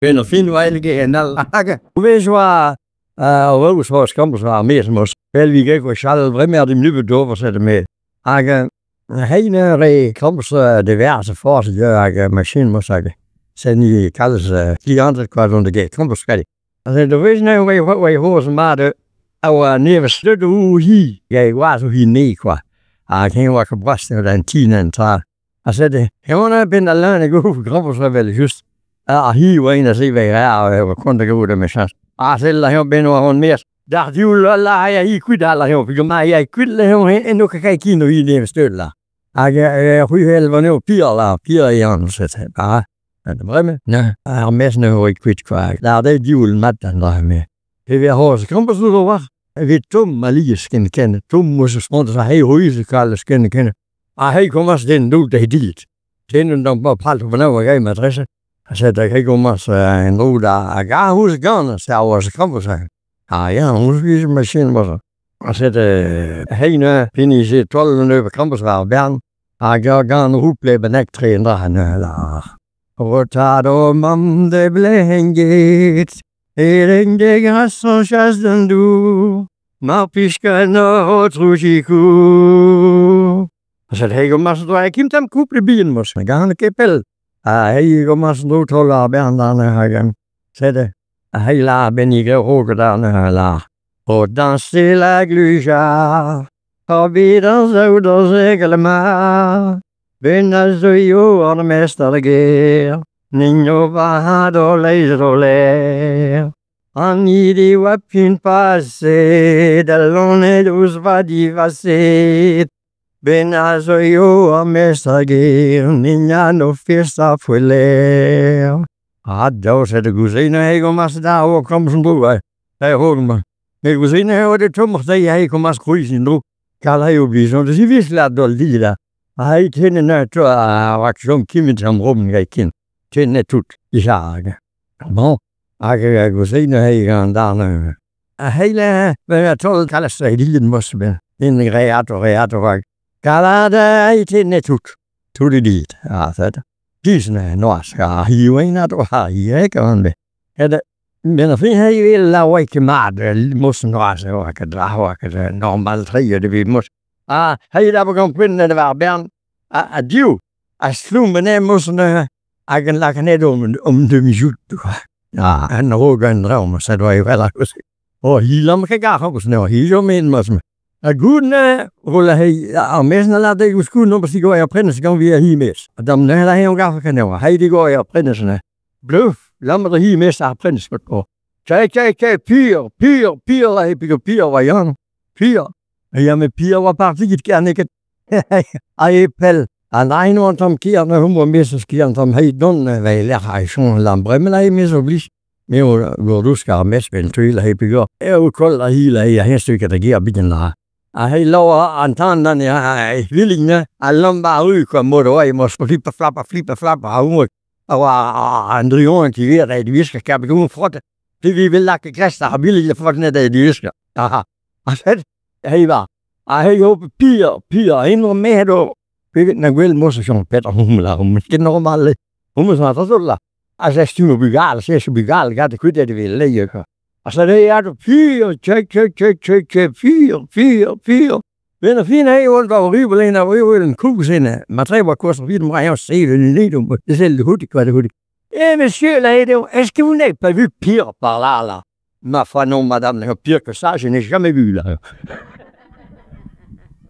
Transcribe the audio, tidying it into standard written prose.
Hag hein re komz diverse forzh machin moa seniñ kalz klianted kwa dont da get komz a oa nevez deuet o hi hag e gwaz o hi-me kwa hag eñ a oa ket boas d'an ti netra. Ha sede hemañ neuze 'benn al lein a gof grampouezh evel-just. Ar c'hi a oa aze ivez a oa c'hoant da gaout emichañs. Ha sell aze 'benn 'oa er-maez d'ar div lâr a hi kuit lâr peogwir ma ya kuit eno ket ket ken o hi nevez deuet là. Hag c'hwi 'wel ganeoc'h piv là, piv eo anv bremañ neuze ar maez neuze oa kuit kwa. Lâr dezhe div mat an dra-mañ. E vez c'hoazh krampouezh zo war evit tomm alies ken-ken tomm 'meus spontus ar c'he ruz kalz ken-ken. Ha he komañs den dout d'he dilhad. Den un tamm pal matrese. Ha sed he komañs en-dro da garout gant se a oa krampouezh. Ah ya, ouzh machin Ha sed he neuze p'hini se taol un krampouezh war ar bern hag gant rouple bennak tre an dra neuze lâr. O tad o mamm de blenged e degas o chas d'an dour mar plij ganeoc'h aotrou sikour. Sed he gomañs doa kim tamm koupl bihan mos, ne garan ket pell. Ha he gomañs do taol ar bern da neuze hag sed he lâr bennig raok da neuze lâr. O danser la glujar, Hobbit an zaou da zegel mar, Ben a zeuio an mestr ar gêr, Nin o varc'had o leizh o lêr. An hini oa p'int paseet, Al loened ouzh va divaset. Ben a zeuio ar mestr ar gêr, Nin an ofis ar foeller. Ha daoust da gouzein eo gomañs da o komz en-dro, Me gouzein eo de tommoc'h dezhi eo komañs krouiñ en-dro. Kar eo oblijoñ da ziviz lâret d'holl dit là. Ha ken a oa chom kement am ro ken. Ken tout dija. Bon, hag gouzein eo gant darn. A c'heile taol kalz dilhad mos ben. In reat o reat o hag. Kalad eo tout. Tout e dit. Ha sed. Diz noazh. Ha hiziv at ha hiziv an bet. Ben ar fin eo la oa ket mat mos noazh eo hag dra hag normal tre eo mos. Ha hei da gant poent war bern ha div a stloum anezhe mos neuze hag en lak anezhe om demi-jout quoi. Ah, en raok an draoñ, sed oa evel ar Oh, hi lamm ket gar ouzh neuze, hi zo men mos. Ha goud neuze, roll hei ar maez na lâr dezhi ouzh koun, parce go ar prenestr gant vi hi maez. Ha dam neuze la hei gaf ket neuze, hei di go ar prenestr neuze. Bleuf, lamm da hi maez ar prenestr. Oh. Tchè, tchè, tchè, pur, pur, pur, la hei pur, pur oa Yann, pur. Ya met pur oa parti get ker n'eo ket. Ha eo pell. An ain oa an tamm kier neuze oa maez eus kier an tamm hei don neuze lec'h a soñj lam bremañ la maez oblige. Me eo gourdrouz kar mes ben truilh la hei peogwir eo koll a hi la hei a heñs ket da gêr bihan la. Ha hei laoua an tan dan e vilin neuze a lamm 'ba ar ru kwa mod oa emañ flip flap flip flap ha homañ a oa an druilh ivez da diwiskañ kar bet frotet. Te vi vel lakaet krest ar billig da frotet da diwiskañ. Aha. Ha sed hei va. Ha hei ho pir, pir, eno merc'hed o peget na gwell mos a chom pet hom la, hom ket normal. Hom eus an zo la. Ha se stumm bugal, se bugal gant kuit e vel leie kwa. Ha sa dezhe ato pur, tche tche tche tche tche, pur, pur, pur. Ben ar fin eo oa da rubel en a rubel en koulz enne. Matre oa koz ar vid moa sevel un nid, sell de houtik kwa de houtik. Eh monsieur, là, est-ce que vous n'avez pas vu pire par là, là? Ma foi non, madame, pire que ça, je n'ai jamais vu, là.